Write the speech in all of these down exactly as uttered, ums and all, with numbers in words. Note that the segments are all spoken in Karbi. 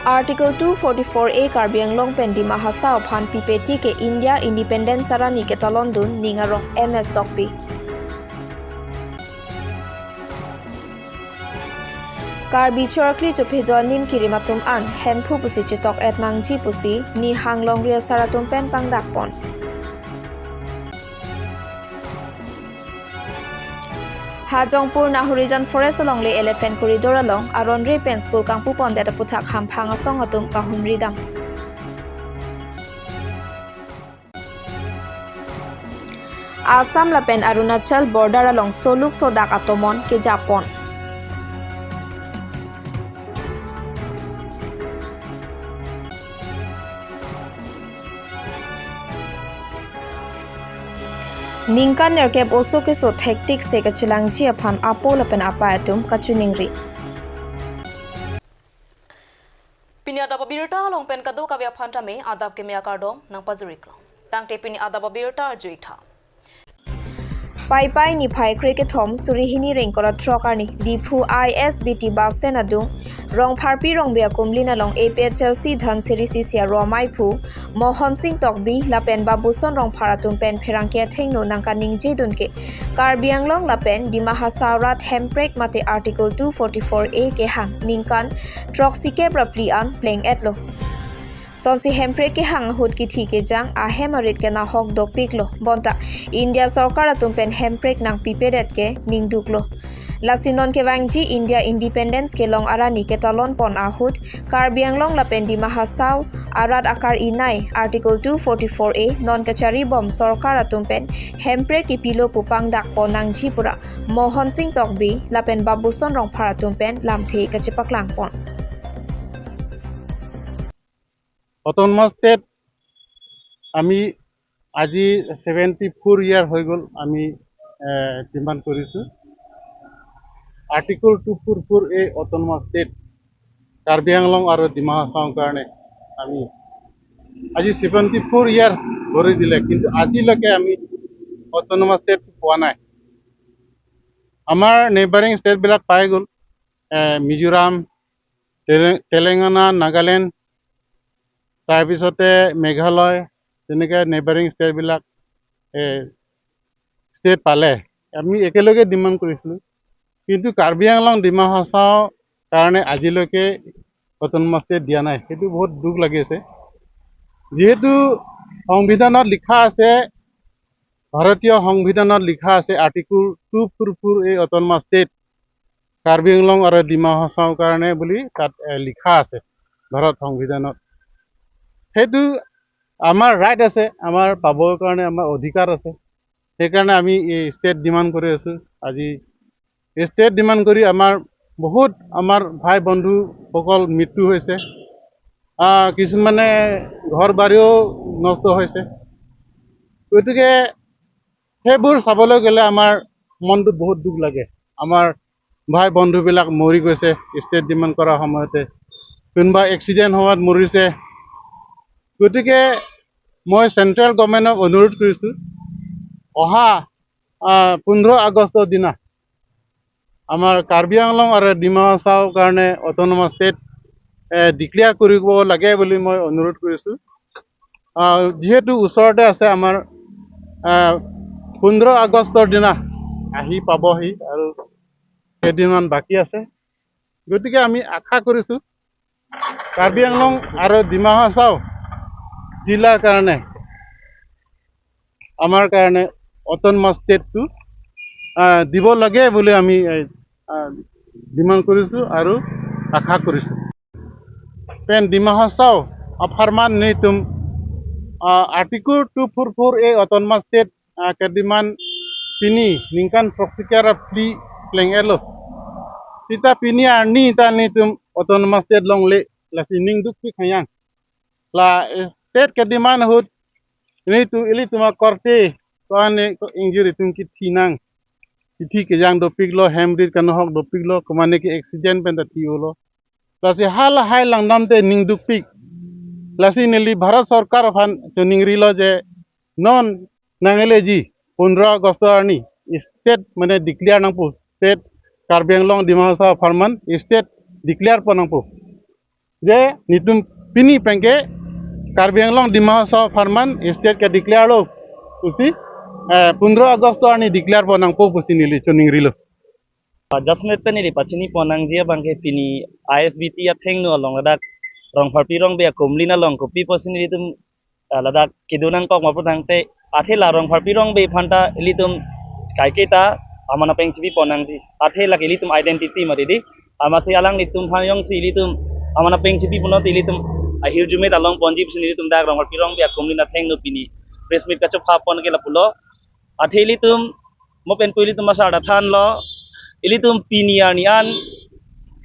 Article two forty-four A Karbi Anglong pen Dima Hasao aphan pipeti ke India Independence arani ketalon dun ning arong M S Tokbi. Karbi chorkli chophejo anim kirim atum an Hemphu pusi chetok-et nangji pusi Nihang longri asar atum pen pangdakpon. Hajongpur Nahurijan Forest alongle Elephant Corridor along aron re pen school kangpupondet aputhak hamphang asong atum kahumri dam. Assam lapen Arunachal border along soluk sodak atomon kejapon. Ningkan nerkep oso keso thektik se kachelangji aphan apo lapen apai atum kachiningri. Pini adap abirta along pen kadokave aphan tame adap keme akardom nangpajiriklo. Tangte pini adap abirta arjuitha. Paipai niphai krekethom suri hini ra ingkoi ra throk arni Diphu I S B T bus stand adung Rongpharpi Rongbe akumlin along A P H L C Dhansiri C C aro amaiphu Mohon Sing Tokbi lapen Babuson Rongphar atum pen pherangke athengno nangkaningje dun ke Karbi Anglong lapen Dima Hasao arat hemprek mate Article two forty-four A kehang ningkan throksi kep ra phli an pleng-etlo. Sonsi hemprek kehang ahut kithi kejang ahem arit kenahok dopiklo. Bonta India sorkar atum pen hemprek nangpipedet ke ningduklo. Lasi non kevangji India Independence kelong arani ketalonpon ahut Karbi Anglong lapen Dima Hasao arat akar-inai Article two forty-four A non kacharibom sorkar atum pen hemprek kipilo pu pangdakpon nangji pura Mohon Sing Tokbi lapen Babuson Rongphar atum pen lamthe kachepaklangpon. Autonomous state আমি আজি seventy four ইয়াৰ হৈ গ'ল, আমি ডিমাণ্ড কৰিছোঁ। Article two four four এ autonomous state Karbi আংলং আৰু ডিমা হাছাওৰ কাৰণে আমি আজি ছেভেণ্টি ফ'ৰ ইয়াৰ কৰি দিলে, কিন্তু আজিলৈকে আমি অট'নমাছ ষ্টেট পোৱা নাই। আমাৰ নেইবাৰিং ষ্টেটবিলাক পাই গ'ল, এ, মিজোৰাম, তেলে-, তেলেংগানা, নাগালেণ্ড, তাৰপিছতে মেঘালয়, তেনেকে নেইবাৰিং ষ্টেটবিলাক, এ, ষ্টেট পালে। আমি একেলগে ডিমাণ্ড কৰিছিলোঁ, কিন্তু কাৰ্বি আংলং ডিমা হাছাওৰ কাৰণে আজিলৈকে অট'নমাছ ষ্টেট দিয়া নাই। সেইটো বহুত দুখ লাগি আছে। যিহেতু সংবিধানত লিখা আছে, ভাৰতীয় সংবিধানত লিখা আছে, আৰ্টিকল টু ফ'ৰ ফ'ৰ এ অট'নমাছ ষ্টেট কাৰ্বি আংলং আৰু ডিমা হাছাওৰ কাৰণে বুলি তাত, এ, লিখা আছে ভাৰত সংবিধানত। সেইটো আমাৰ ৰাইট আছে, আমাৰ পাবৰ কাৰণে আমাৰ অধিকাৰ আছে। সেইকাৰণে আমি এই ষ্টেট ডিমাণ্ড কৰি আছোঁ। আজি ষ্টেট ডিমাণ্ড কৰি আমাৰ বহুত আমাৰ ভাই বন্ধুসকল মৃত্যু হৈছে, আহ, কিছুমানে ঘৰ বাৰীও নষ্ট হৈছে। গতিকে সেইবোৰ চাবলৈ গ'লে আমাৰ মনটো বহুত দুখ লাগে। আমাৰ ভাই বন্ধুবিলাক মৰি গৈছে ষ্টেট ডিমাণ্ড কৰাৰ সময়তে, কোনোবা এক্সিডেণ্ট সময়ত মৰিছে। গতিকে মই চেণ্ট্ৰেল গভৰ্ণমেণ্টক অনুৰোধ কৰিছোঁ, অহা, আহ, পোন্ধৰ আগষ্টৰ দিনা আমাৰ কাৰ্বি আংলং আৰু ডিমা হাছাওৰ কাৰণে অট'নমাছ ষ্টেট, এ, ডিক্লেয়াৰ কৰিব লাগে বুলি মই অনুৰোধ কৰিছোঁ। আহ, যিহেতু ওচৰতে আছে আমাৰ, আহ, পোন্ধৰ আগষ্টৰ দিনা আহি পাবহি আৰু কেইদিনমান বাকী আছে। গতিকে আমি আশা কৰিছোঁ কাৰ্বি আংলং আৰু ডিমা হাছাও জিলাৰ কাৰণে, আমাৰ কাৰণে অট'নমাছ ষ্টেটটো, আহ, দিব লাগে বুলি আমি, আহ, ডিমাণ্ড কৰিছোঁ আৰু আশা কৰিছোঁ। Pen Dima Hasao apharman nelitum, ah, Article two four four A Autonomous State, ah, kedemand pini ningkan throksi kep ra phli pleng-etlo. Seta pini arni ta nelitum Autonomous State longle, lasi ning dukpik hang yang. La state kedemand ahut nelitum, ilitum akorte ko-an ko ingjir atum kithi nang. Kithi kejang dopiklo, hem rit kanohok dopiklo, komane ke accident pen ta thi-olo. Lasi halahai langdamte ning dukpik. Lasi neli Bharat Sarkar aphan choningrilo je non nangle ji, pondro August arni state mane declare nangpo, state Karbi Anglong Dima Hasao apharman state declare pon nangpo. je netum pini penke Karbi Anglong Dima Hasao apharman state ke declare lo pusi, eh, pondro August arni declare pon nangpo pusi neli choningrilo. Ah, jasemet pen neli pachini pon nangji abangke pini I S B T athengno along ladak Rongpharpi Rongbe akumlin along kopi pusi nelitum, ah, ladak kedo nangkok ma putangte athe la Rongpharpi Rongbe aphanta ilitum kaiketa aman apeng chipi pon nangji. Athe lake ilitum identity mati di. Amatsi alanglitum aphan jongsi ilitum aman apeng chipi punon te ilitum ahirjume ta long ponji pusi nelitum dak Rongpharpi Rongbe akumlin athengno pini press meet kachopha pon ke lapulo. Athe ilitum mo pen pu ilitum asar ta thanlo, ilitum pini arni an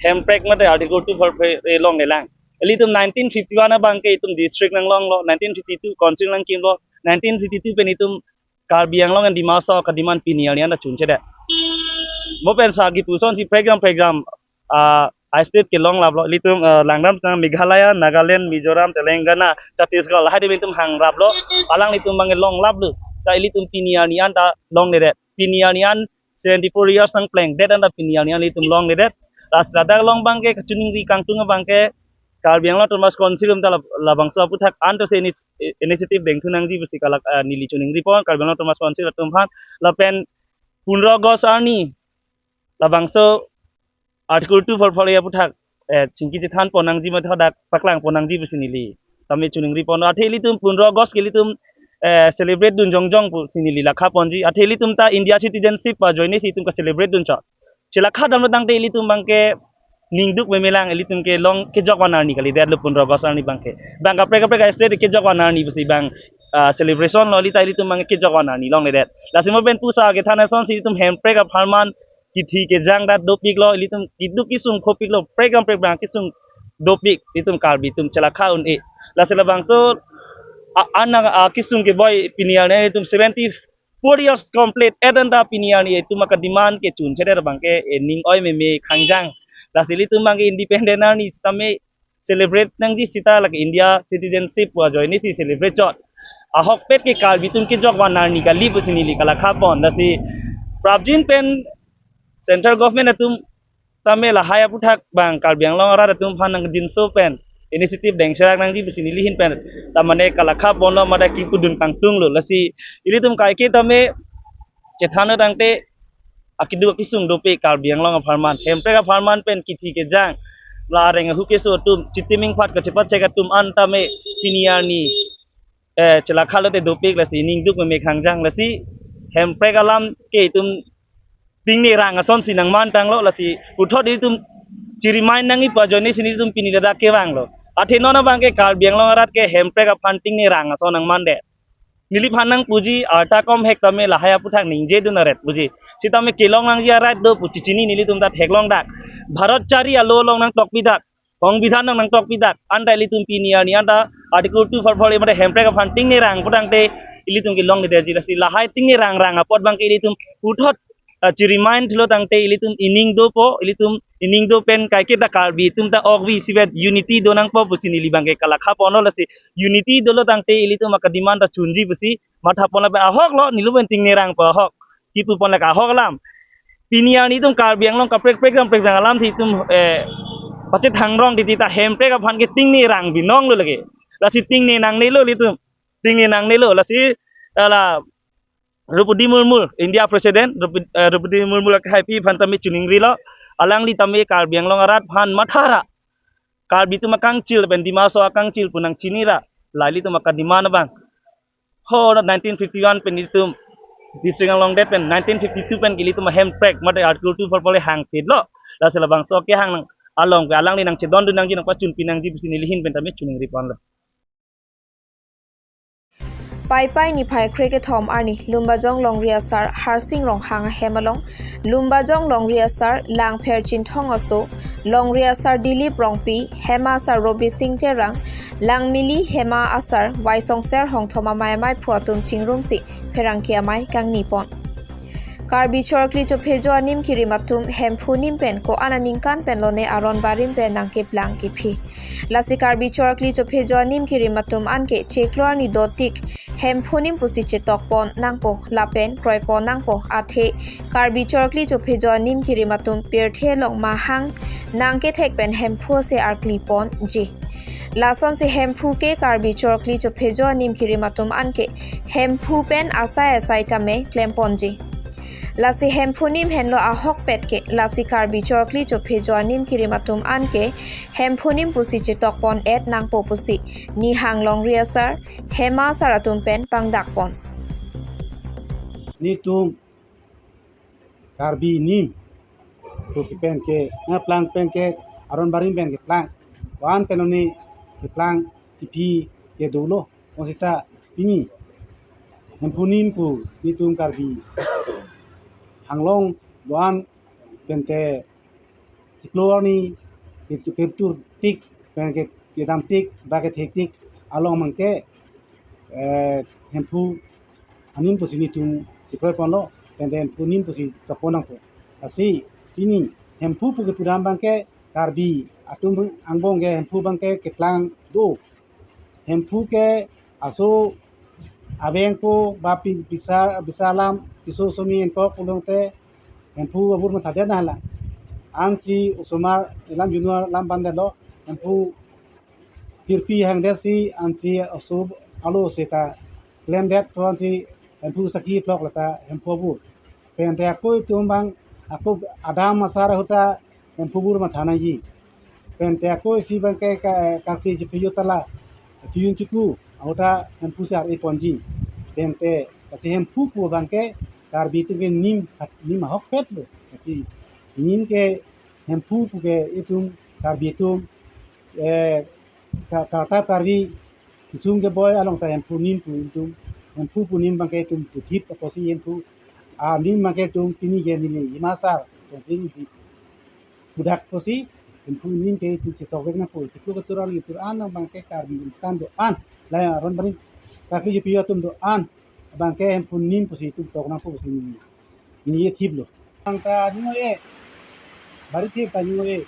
hemprek mate Article two forty-four A longlelang. Ilitum nineteen fifty-one abangke itum district nanglonglo, nineteen fifty-two council nangkimlo, nineteen fifty-two pen itum Karbi Anglong and Dima Hasao akadima an pini arni an ta chunchedet. Mo pen sa kipu asonsi prekjam prekjam, ah, a state kelong laplo, ilitum, ah, langram sang Meghalaya, Nagaland, Mizoram, Telangana, Chhattisgarh, lahai de itum hangraplo, alanglitum abangke long laplo. Ta ilitum pini arni an ta longledet. Pini arni an seventy-four years nangplengdet an ta pini arni an ilitum longledet. Lasi ladak along abangke kachiningri kangtung abangke Karbi Anglong Autonomous Council atum ta lab-, labangso aputhak an to se ini-, initiative dengthu nangji pusi kalak, ah, neli choningri pon Karbi Anglong Autonomous Council atum aphan. Lapen pondro August arni labangso Article two forty-four A aputhak, eh, chingki chethan pon nangji mate hadak paklang pon nangji pusi neli tame choningri pon. Athe ilitum pondro August ke ilitum, eh, celebrate dun jongjong pusi neli lakha ponji. Athe ilitum ta India citizenship pajoine si itum ka-celebrate dunchot. Chelakha damlo tangte ilitum abangke ningduk memelang, ilitum ke long kejok van arni kalidetlo pondro August arni abangke. Bang kaprek kaprek a state kejok van arni pusi bang, ah, celebration lo, ili ta ilitum abangke kejok van arni longledet. Lasi mo pen pusa kethan asonsi ilitum hemprek apharman kithi kejang ta dopiklo, ilitum keduk kesung khopiklo, prekjam prekjam kesung dopik, itum Karbi atum chelakha un-e. Lasi labangso a-, an, ah, kesung keboi pini arni itum seventy-four years complete, et an ta pini arni itum akadima an kechunchedet abangke, eh, ning oi meme khangjang. Lasi ilitum abangke independent arni sitame celebrate nangji sita lake India citizenship pajoine si celebrate chot. Ahokpet ke Karbi atum kejok van arni kali pusi neli kalakha pon. Lasi prapjin pen central government atum tame lahai aputhak bang Karbi Anglong arat atum aphan nangjinso pen initiative dengserak nangji pusi neli ahin pen ta mane kalakha ponlo mate kipudun kangtunglo. Lasi ilitum kaike tame chethan tangte akeduk kesung dopik Karbi Anglong apharman, hemprek apharman pen kithi kejang, la areng ahu keso atum, chitiming phat kachepachek atum an tame pini arni, eh, chelakha lote dopik, lasi ningduk meme khangjang. Lasi hemprek alam ke itum tingne rang asonsi nangmantanglo, lasi puthot itum chiremind nangji pajoine si itum pini ladak kevanglo. Athe non abangke Karbi Anglong arat ke hemprek aphan tingne rang ason nangmandet. Neliphan nangpuji, arta komhek tame lahai aputhak ningjedun aret puji. Sitame kelong nangji arat do pu chichini nelitum ta theklong dak. Bharat chari alo along nangtokpi dak. Songbidhan along nangtokpi dak. An ta ilitum pini arni an ta Article two forty-four A mate hemprek aphan tingne rang putangte ilitum kelongledetji. Lasi lahai tingne rang rang apot abangke ilitum puthot, ah, chiremind thulo tangte ilitum ining dopo, ilitum ining do pen kaiketa Karbi atum ta okvi isivet unity do nangpo pusi neli abangke kalakha ponlo. Lasi unity dolo tangte ilitum akadima an ta chunji pusi matha pon lapen ahoklo, nelitum pen tingne rangpo ahok. Kipu pon lake ahok alam. Pini arni itum Karbi Anglong kaprek prekjam prekjam alam si itum, eh, pachethang rong titi ta hemprek aphan ke tingne rang binonglo lake. Lasi tingne nangnelo ilitum. Tingne nangnelo. Lasi, eh, la Droupadi Murmu, India President, Droupadi, eh, Droupadi Murmu lake haipi aphan tame choningrilo. Alangli tame Karbi Anglong arat aphan mathara. Karbi atum akangchil pen Dima Hasao akangchil pu nangchinira. La ilitum akadima an abang. Ho nineteen fifty-one pen ilitum district nanglongdet pen nineteen fifty-two pen ilitum hemprek mate Article two forty-four A hangpitlo. Lasi labangso kehang nang along ke alangli nangchedondun nangji nangpachunpi nangji pusi neli ahin pen tame choningri ponlo. Paipai niphai krekethom arni Lumbajong Longri Asar Harsing Ronghang ahem along, Lumbajong Longri Asar Langpher Chinthong aso, Longri Asar Dilip Rongpi, Hema Asar Robising Terang, Langmili Hema Asar Waisongser Hongthom amei amei phu atum chingrumsi pherangke amei kangni pon. Karbi chorkli chophejo anim kerim atum Hemphu nim pen ko-an aningkan pen lone aron barim pen nangkeplang kephi. Lasi Karbi chorkli chophejo anim kerim atum anke chiklo arni dotik Hemphu nim pusi chetok pon nangpo lapen kroi pon nangpo athe Karbi chorkli chophejo anim kerim atum pirthe along mahang nangkethek pen Hemphu ase arkli ponji. Lasonsi Hemphu ke Karbi chorkli chophejo anim kerim atum anke Hemphu pen asai asai tame klem ponji. Lasi Hemphu nim henlo ahokpet ke lasi Karbi chorkli chophejo anim kerim atum anke Hemphu nim pusi chetok pon et nangpo pusi Nihang Longri asar, Hema asar atum pen pangdak pon. Netum Karbi nim pu kepen ke, na plang pen ke, aron barim pen keplang, ko-an pen lone keplang kephi ke dolo. Bonsita pini Hemphu nim pu netum Karbi Anglong do-an pen te chiklo arni ketu-, ketur tik pen ke kedam tik ba kethek tik along abangke, eh, Hemphu anim pusi netum chekroi ponlo, pen te Hemphu nim pusi tok pon nangpo. Lasi pini Hemphu pu kepudam abangke Karbi atum angbong ke Hemphu abangke keplang do. Hemphu ke aso aveng ko ba pi-, bisa, bisa alam piso somi enkok ulong te Hemphu avur mathadet na hala. Ansi osomar elam junua lam bandetlo, Hemphu tirpi hangdetsi ansi oso alo seta klemdet to ansi Hemphu sakhi plok lata Hemphu avur. Pen te ako itum abang ako adam asar ahut ta Hemphu avur matha nangji. Pen te ako isi abangke ka, karkli chephejo tala, tuyun chuku, ahut ta Hemphu si ar-e ponji. Pen te, lasi Hemphu pu abangke Karbi atum ke nim, nim ahokpet lo. Lasi nim ke Hemphu pu ke itum Karbi atum, eh, ka, karta Karbi kesung keboi along ta Hemphu nim pu itum, Hemphu pu nim abangke itum puthip apotsi Hemphu anim abangke itum pini ke neli Hema asar, tonsing di pudak apotsi Hemphu nim ke itum chetok vek nangpo, chiklo ketur arni ketur an abangke Karbi ingtan do-an, la aron barim Karbi jepi atum do-an abangke Hemphu nim pusi itum tok nangpo pusi neli neli thiplo. Bang ta ningo e, bari thip ta ningo e.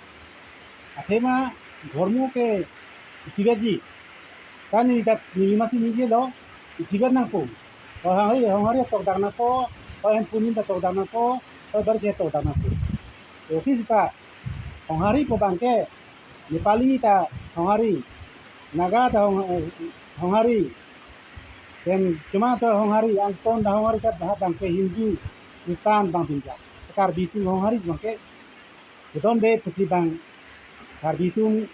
Athema dhormo ke isivet ji. Ta neli ta neli masi neli lo, isivet nangpo. Hong Hari, Hong Hari tok dak nangpo, Hemphu nim ta tok dak nangpo, bari the tok dak nangpo. Oke sita, Hong Hari pu abangke, Nepali ta Hong Hari, Naga ta Hong, Hong Hari, then Choma ta Hong Hari, angton ta Hong Hari ta abangke Hindu, Kristan abang pinja. Karbi atum Hong Hari abangke, kedam de pusi bang, Karbi atum,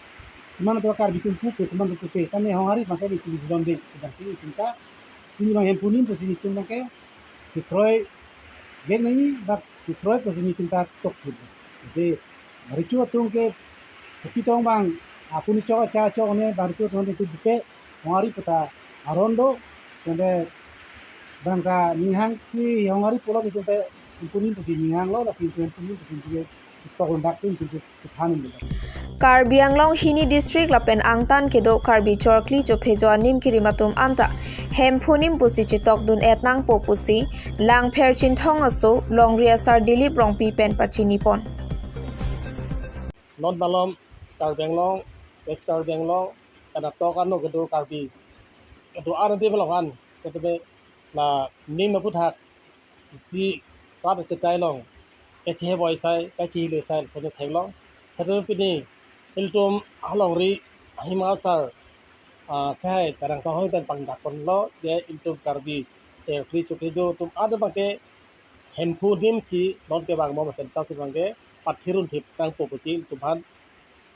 Choma ta Karbi atum pupe, Choma ta pupe, kami Hong Hari abangke di pusi kedam de, kedam de, itum ta, pini bang Hemphu nim pusi itum abangke, chekroi vek nangji, bak chekroi pusi netum ta tok pun. Lasi bang recho atum ke kepitong bang, apuni chok acha chok ne bang recho atum ke bupe, Hong Hari pu ta aron do, kende bang ta ninghang si Hong Hari pulo itum te, Hemphu nim pusi ninghang lo, lasi itum Hemphu nim pusi itum ke tok londak itum ke. Karbi Anglong hini district lapen angtan kedo Karbi chorkli chophejo anim kerim atum anta Hemphu nim pusi chetok dun et nangpo pusi Langpher Chinthong aso Longri asar Dilip Rongpi pen pachini pon. Non malom Karbi Anglong, West Karbi Anglong, kanatok ano kedo Karbi, kedo ano di malong an, setebe la nim aputhak isi rat achekai along, kacheheboi sai, kachehile sai, sene theklong. Sene pini, ilitum alongri, Hima asar, ah, khai, tarang tohoi pen pangdak ponlo, je ilitum Karbi, chorkli chophejo atum, ada abangke, Hemphu nim si, non ke bang mo masen sa si abangke, pathirun thip nangpo pusi, ilitum aphan,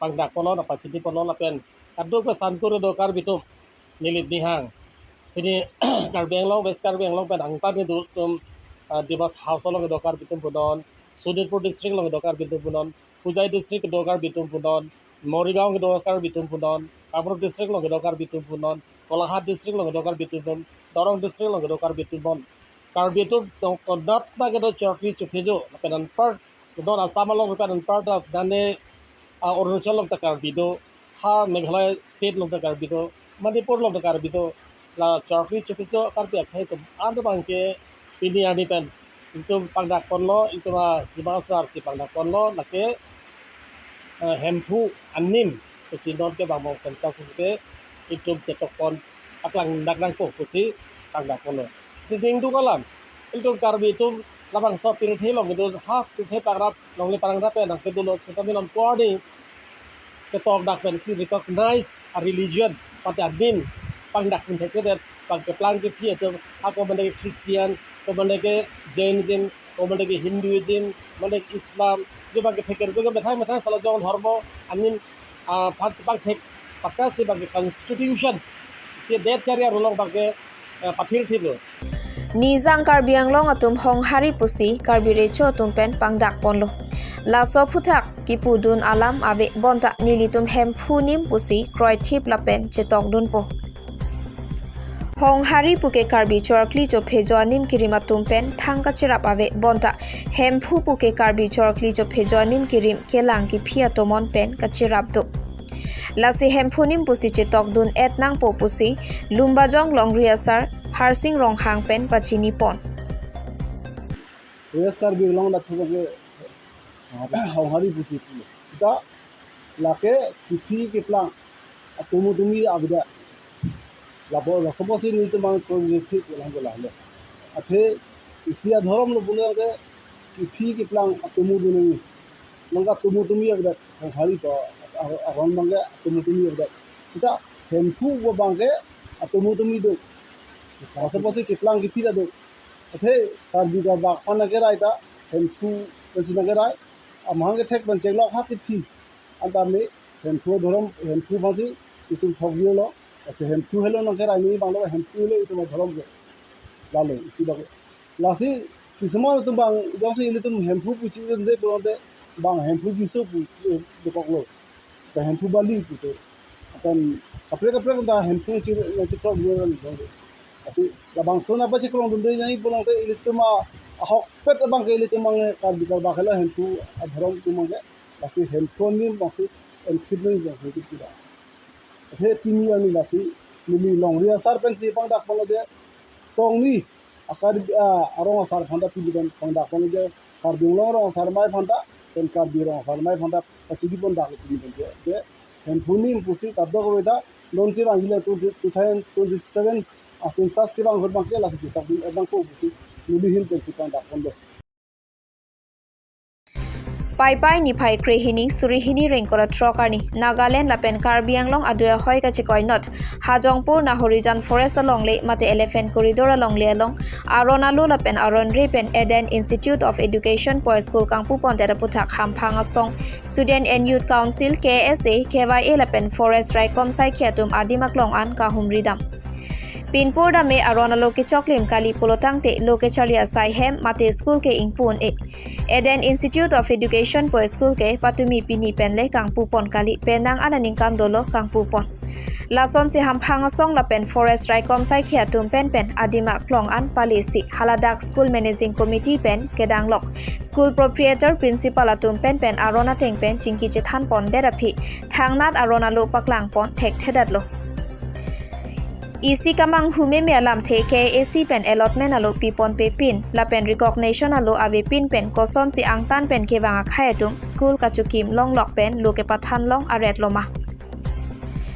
pangdak ponlo, pachini ponlo lapen kadokave sankur do Karbi atum, neli ninghang. Pini Karbi Anglong, West Karbi Anglong pen angtan kedo atum, ah, Dimas House along kedo Karbi atum punon, Sonitpur district along kedo Karbi atum punon, Hojai district kedo Karbi atum punon, Morigaon kedo Karbi atum punon, Kamrup district along kedo Karbi atum punon, Golaghat district along kedo Karbi atum punon, Dharwang district along kedo Karbi atum punon. Karbi atum tong kodat ba kedo chorkli chophejo, lapen anpar, non Assam along lapen anpar ta dane, ah, Arunachal along ta Karbi do, ha Meghalaya state along ta Karbi do, Manipur along ta Karbi do, la chorkli chophejo Karbi akhei atum an abangke pini arni pen Itum pangdak ponlo, itum a Hima Asar si pangdak ponlo, lake, eh, Hemphu anim pusi non kevang census ke itum chetok pon, paklang dak nangpo pusi pangdak ponlo. Dingduk alam, itum Karbi atum labangso pirthe along, itum ha pirthe pangrap, longle pangrap ya nang kedo lo, seta minon por ni ketok dak pensi recognize a religion, pati adim pangdak pun thekthedet, pangkeplang kephi atum, ako mande ke Christian, ko mande ke Jainism, ko mande ke Hinduism, mande ke Islam, jo bang ke theker ko methang methang sala jong dhormo anim, ah, pang pangthek, pakka si bang ke constitution si det chari arulong bang ke, eh, pathir thilo. Nijang Karbi Anglong atum Honghari pusi Karbi Recho atum pen pangdak ponlo. Laso aphuthak kipudun alam ave bonta nelitum Hemphu anim pusi kroithip lapen chetokdunpo. Honghari puke Karbi chorkli chophejo anim kirim atum pen thang kacherap ave bonta Hemphu puke Karbi chorkli chophejo anim kirim kelang kephi atomon pen kacherap do. Lasi Hemphu anim pusi chetokdun et nangpo pusi Lumbajong Longri Asar Harsing Ronghang pen pachini pon. West Karbi Anglong lathok ke Honghari pusi pu. Seta lake kephi keplang atomo tomi avedet. Lapu laso apotsi nelitum bang ko kephi kelang kelang le. Athe isi adhorom lo pulo ke kephi keplang atomo tomi. Nangka atomo tomi avedet, Honghari pa aron bang ke atomo tomi avedet. Seta Hemphu bang ke atomo tomi do. Laso apotsi keplang kephi ta do. Athe Karbi Karbak aphan nangkerai ta Hemphu pensi nangkerai. Amahang kethek pen chenglok ha kethi. Anta me Hemphu adhorom, Hemphu aphansi itum thokjilo. Lasi Hemphu helo nangkerai ni bang lo, Hemphu helo itum adhorom ke. Lalo isi bang. Lasi kisama itum bang, jongsi ilitum Hemphu pu chidunde pulote bang Hemphu Jisu pu dokoklo. Te Hemphu Bali pu te. Akan kaprek kaprek ta Hemphu chi, chikrok dun. Lasi labangso nangpachikrok dunde nai pulote ilitum ahokpet abang ke ilitum bang Karbi Karbak helo Hemphu adhorom atum bang ke. Lasi Hemphu anim bangsi, Hemphu anim bangsi itu tidak. He pini ani lasi neli Longri Asar pensi pangdak ponlo je song ni akar, ah, arong asar aphanta pini pen pangdak ponlo je Karbi Anglong arong asar amei aphanta pen Karbi arong asar amei aphanta pachini pondak pini pen je, je Hemphu anim pusi kadokave ta non kevang jila two, two thousand twenty-seven a census kevang ahut bang ke lasi chetok dun et nangpo pusi neli ahin pensi pangdak ponlo. Paipai niphai krehini surihini rengkora throk arni Nagaland lapen Karbi Anglong adui ahoi kachekoi not Hajongpur Nahorijan Forest alongle mate Elephant Corridor alongle along aron alo lapen aron re pen Eden Institute of Education pu school kangpu pondet aphuthak Hamphang Asong Student and Youth Council, K S A, K Y A lapen Forest Raikom saikhi atum adim aklong an kahumri dam. Pinpur dam-e aron alo kechoklim kali pulotangte lo kecharli asai hem mate school ke ingpu un-e. Eden Institute of Education pu school ke patumi pini pen le kangpu pon kali, penang an aningkan dolo kangpu pon. Lasonsi Hamphang Asong lapen Forest Raikom saikhi atum pen pen adim aklong an pale si haladak School Managing Committee pen kedanglok, school proprietor, principal atum pen pen aron ateng pen chingki chethan pondet aphi thangnat aron alo paklang pon thekthedetlo. Isi kemanghu meme alamthe K A A C pen allotment alo piponpe pin lapen recognition alo avepin pen kosonsi angtan pen kevang akhei atum school kachokim longlok pen lo kepathan long aret loma.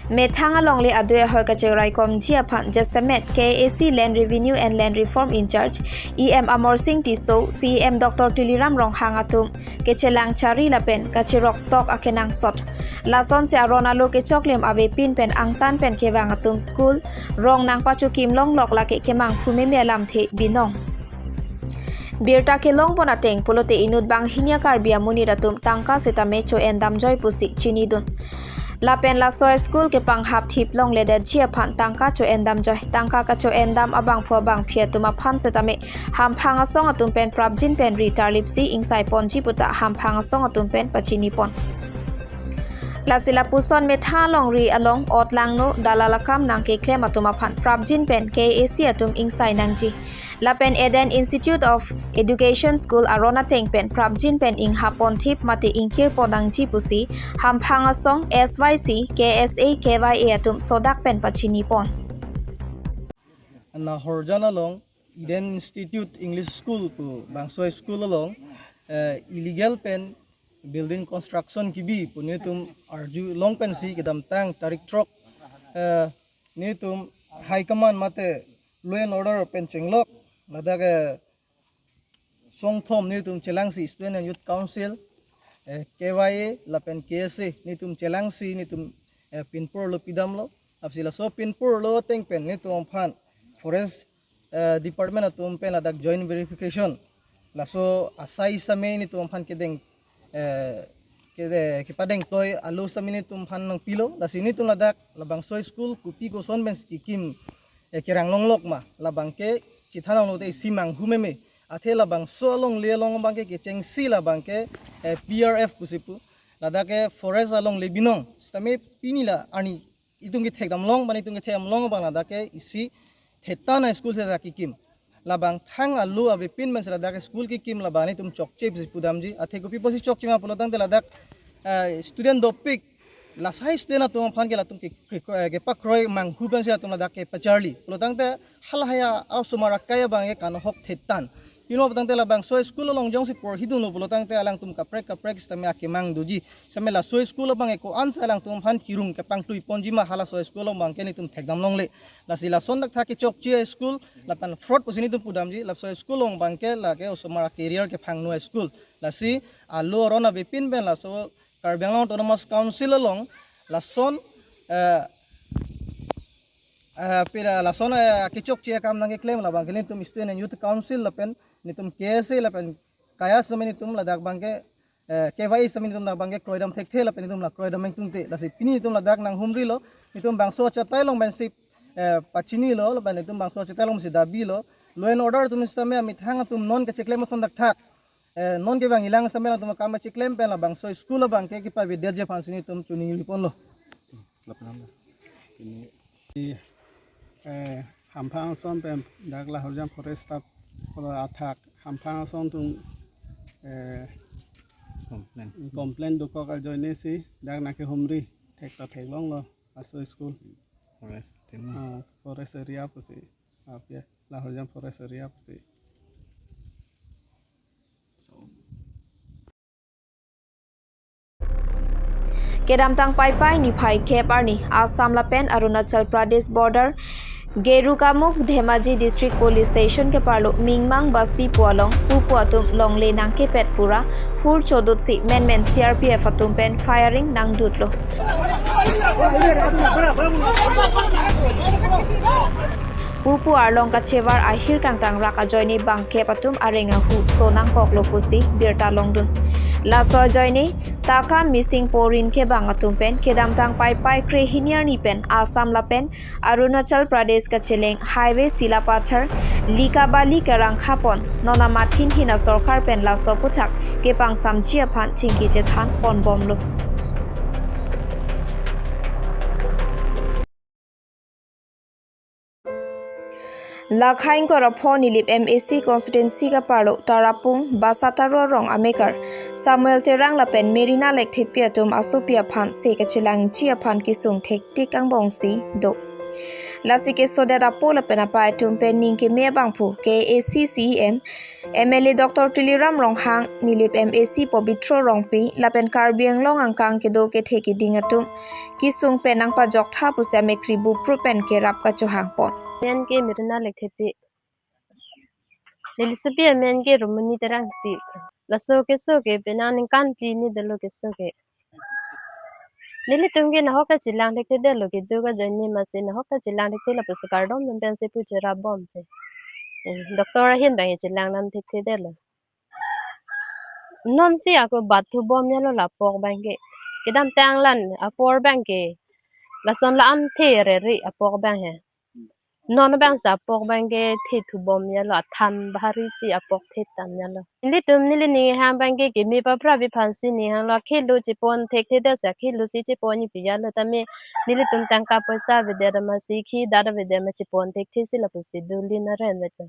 Methang alongle adui ahoi kacheraikomji aphan jasemet K A A C Land Revenue and Land Reform In-charge E M Amarsing Tisso, C E M Doctor Tuliram Ronghang atum kechelang chari lapen kacherok tok akenangsot. Lasonsi aron alo kechoklim avepin pen angtan pen kevang atum school rong nangpachokim longlok lake kemanghu meme alamthe binong. Birta kelong pon ateng pulote inut banghini a-Karbi amonit atum tangka setame cho-en damjoi pusi chinidun. Lapen laso school kepanghap thip longledetji aphan tangka cho-en damjoi. Tangka kacho-en dam abangphu abangphi atum aphan setame Hamphang Asong atum pen prapjin pen ri tarlip si ingsai ponji puta Hamphang Asong atum pen pachini pon. Lasi lapuson Methang alongri along ot langno dalal akam nangkeklem atum aphan prapjin pen K A A C atum ingsai nangji. Lapen Eden Institute of Education School aron ateng pen prapjin pen inghap pon thip mate ingkir pon nangji pusi Hamphang Asong, S Y C, K S A, K Y A atum sodak pen pachini pon. Nahorijan along Eden Institute English School pu bangso school along, eh, illegal pen building construction kebi pu nelitum arjulong pensi kedamtang tarik throk, eh, nelitum high command mate law and order pen chenglok ladak, eh, songthom nelitum chelangsi Student and Youth Council, eh, K Y A lapen K S A nelitum chelangsi nelitum, eh, pinpurlo pidamlo. Apotsi laso pinpurlo ateng pen nelitum aphan forest, eh, department atum pen ladak joint verification laso asai same nelitum aphan kedeng, eh, kede kepadeng toi alo same nelitum aphan nangpilo. Lasi nelitum ladak labangso school kopi koson pen kekim, eh, kerang longlok ma, labangke chethan longlo te isi manghu meme. Athe labangso alongle along abangke kechengsi labangke, eh, P R F pusi pu, ladak ke forest alongle binong. Sitame pini la arni itum kethekdam long, bani itum kethekdam long abang ladak ke isi thetan a-school seta kekim. Labang thang alo avepin pen si ladak school kekim, labang nelitum chokche pusi pudamji. Athe kopi pusi chokche ma pulo tangte ladak, eh, student dopik, lasai student atum aphan ke latum ke, ke, ke, kepakroi manghu pensi latum ladak kepacharli. Pulo tangte halahai a-osomar akai abangke kanhok thetan. Pilo pulo tangte labangso school along jongsi porhidunlo pulo tangte alangtum kaprek kaprek sitame akemang doji. Sitame laso school abangke ko-an si alangtum aphan kirung kepangtui ponji ma, halaso school along abangke nelitum thekdam longle. Lasi lason dak thak kechokche school lapen fraud pusi nelitum pudamji, laso school along abangke lake osomar a-career kephangno school. Lasi alo aron avepin pen laso Karbi Anglong Autonomous Council along lason, eh, eh, pila lason, eh, kechokche akam nangkeklem labangke nelitum Student and Youth Council lapen nelitum K S A lapen kaya sitame nelitum ladak abangke, eh, K Y A sitame nelitum ladak abangke kroidam thekthe lapen nelitum la kroidam ingtungte. Lasi pini nelitum ladak nanghumrilo, nelitum bangso achatai along pensi, eh, pachinilo lapen nelitum bangso achatai along si dabilo, law and order atum sitame amethang atum non kecheklem ason dak thak, eh, non kevang ilang sitame latum akam cheklem pen labangso school abangke kepavedetji aphansi nelitum choningri ponlo. Ini, eh, hamphang ason pen dak Lahorjang forest staff pulo athak hamphang ason atum, eh, complain, complain dokok ajoine si dak nangkehumri thek ta theklonglo laso school. Forest, ah, forest area pusi, ah, ya, Lahorjang forest area pusi. Kedamtang Paipai niphai kep arni Assam lapen Arunachal Pradesh border Gerukamukh Dhemaji District Police Station keparlo Mingmang Basti pu along pupu atum longle nangkepet pura hur chodutsi menmen C R P F atum pen firing nangdutlo. Pupu arlong kachevar ahir kangtang rak ajoine bangkep atum areng ahu so nangkoklo pusi birta longdun. Laso ajoine takam missing porin kebang atum pen kedamtang Paipai krehini arni pen Assam lapen Arunachal Pradesh kacheleng highway Silapathar Likabali kerangkhapon non amat hinhin asorkar pen laso aputhak kepangsamji aphan chingki chethan ponbomlo. Lakhain Korapho Nilip M A C constituency kaparlo Tarapung Basataro rong amekar Samuel Terang lapen Merina Lekthepi atum asopi aphan se kachelangji aphan kesung thektik angbongsi do. Lasi kesodet apo lapen apai atum pen ning keme abangphu K A A C C E M, M L A Doctor Tuliram Ronghang, Nilip M A C Pobitro Rongpi lapen Karbi Anglong angkang kedo kethe keding atum kesung pen nangpajok tha pusi amekri bupru pen kerap kachohang pon. Amen ke Merina Lekthepi. Neli sopi amen ke Rumoni Terangpi. Laso keso ke penang ningkan phli ni dolo keso ke. Nelitum ke nahok kachelang thekthedetlo, kedo kajoine masi nahok kachelang thekthe lapusi kardom dun pensi pu cherap bomsi. Eh, doctor ahin abang chelang dam thekthedetlo. Nonsi ako bat thu bom yalo la apok abangke. Kedamtang lan apor abangke lason la-an the rere apok abang he. Non abangsi apok abangke the thu bom yalo, athan bahari si apok the tan yalo. Nelitum neli ning hang abangke keme paprap aphansi ning hanglo, akhelo chepon thekthedetsi akhelo si chepon ni pi yalo tame nelitum tangka poisa avedet masi khi dat avedet ma chepon thekthesi lapusi dulin aren veto.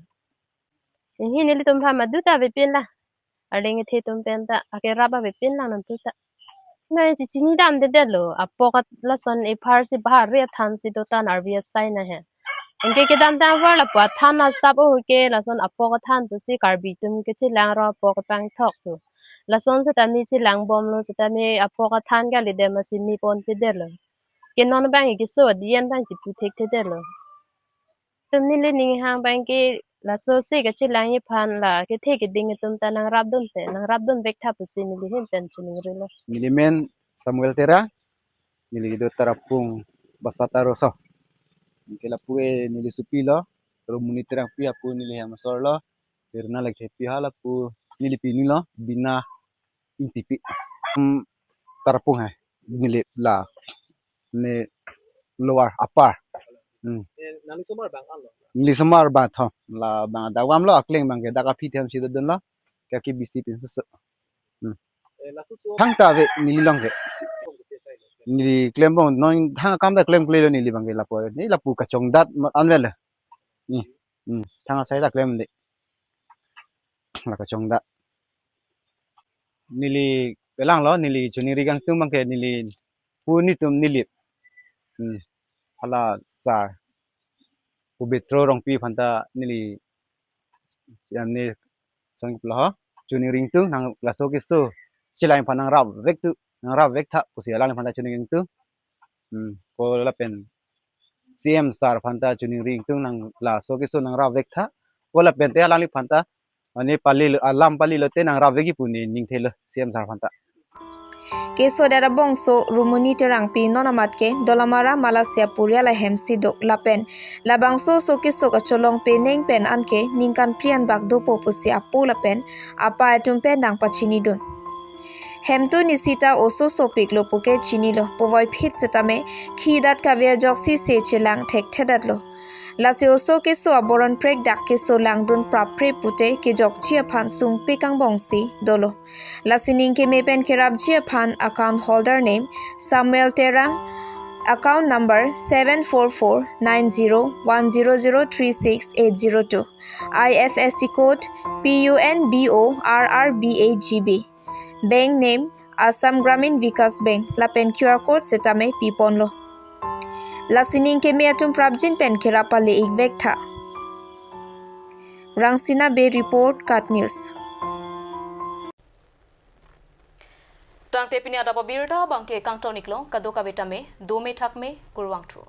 Ini nelitum aphan madu ta avepin la. Arleng kethe atum pen ta, akerap avepin lang nangtu ta. Na chechini damdedetlo, apok at lason apharsi bahari athansi dotan arvi asai na he. Anke kedamtang apor lapu athan asap o ke lason apok athan pusi Karbi atum kechelang ra apok pangthok tu. Lason setame chelang bomlo setame apok athan kalidem asi me ponpedetlo. Ke non abang keso adien abang chipu thekthedetlo. Tum neli ninghang abang ke laso si kachelangji aphan la kethe keding atum ta nangrapdunte, nangrapdun vektha pusi neli ahin pen chiningrilo. Neli men Samuel Terang, neli do Tarapung Basataro so. Anke lapu ke neli sopilo, Rumuni Terangpi apu neli hem asorlo, Pirna Lekthepi ha lapu neli pinilo, Bina Ingtipi. Hmm, Tarapung hai, neli la, ne lower, upper. Hmm. Eh, nangli osomar abang anlo? Neli osomar abang tho, la abang dak damlo, akleng abang ke dak aphi them si dodunlo, kaki bisi pinsusu. Hmm. Eh, laso so Thangta ave neli along ke. Neli klembom, non thang akam ta klemklelo neli abang ke lapu. Neli lapu kachongdat ma-, anvel. Ni. Hmm. Thang asai ta klemde. La kachongdat. Neli kelanglo, neli choningri kangtung abang ke neli pu netum neli. Hmm. Hala sir Pabitra Rongpi aphan ta neli, ya, ne song pula ho, choningri ingtung nang laso keso chelang aphan nangrap vek tu, nangrap vektha pusi alangli aphan ta choningri ingtung. Hmm, ko lapen C M sir aphan ta choningri ingtung nang laso keso nangrap vektha. Ko lapen te alangli aphan ta, ani palilo, alam palilote nangrap vekji pu ne ningthelo C M sir aphan ta. Keso dera bongso Rumuni Terangpi non amat ke Dolamara Malasia Purial ahem si do lapen labangso oso keso kacholong penang pen anke ningkan phli anbak dopo pusi apo lapen apai atum pen nangpachinidun. Hemtu nisita oso sopiklo puke chinilo, puvoiphit setame khi dat kave ajoksi se chelang thekthedetlo. Lasi oso keso aboron prekdak keso langdun prapre pute kejokji aphan sungpik angbongsi dolo. Lasi ningkeme pen kerapji aphan account holder name Samuel Terang, account number seven four four nine zero one zero zero three six eight zero two, I F S C code P U N B O R R B A G B, bank name Assam Gramin Vikas Bank, lapen Q R code setame piponlo. Lasi ningkeme atum prapjin pen kerap pale-ik vektha. Rangsina Bey report, KAT News. Tangte pini adap abirta abangke kangton-iklo, kadokave tame dome thakme, kurvangthu.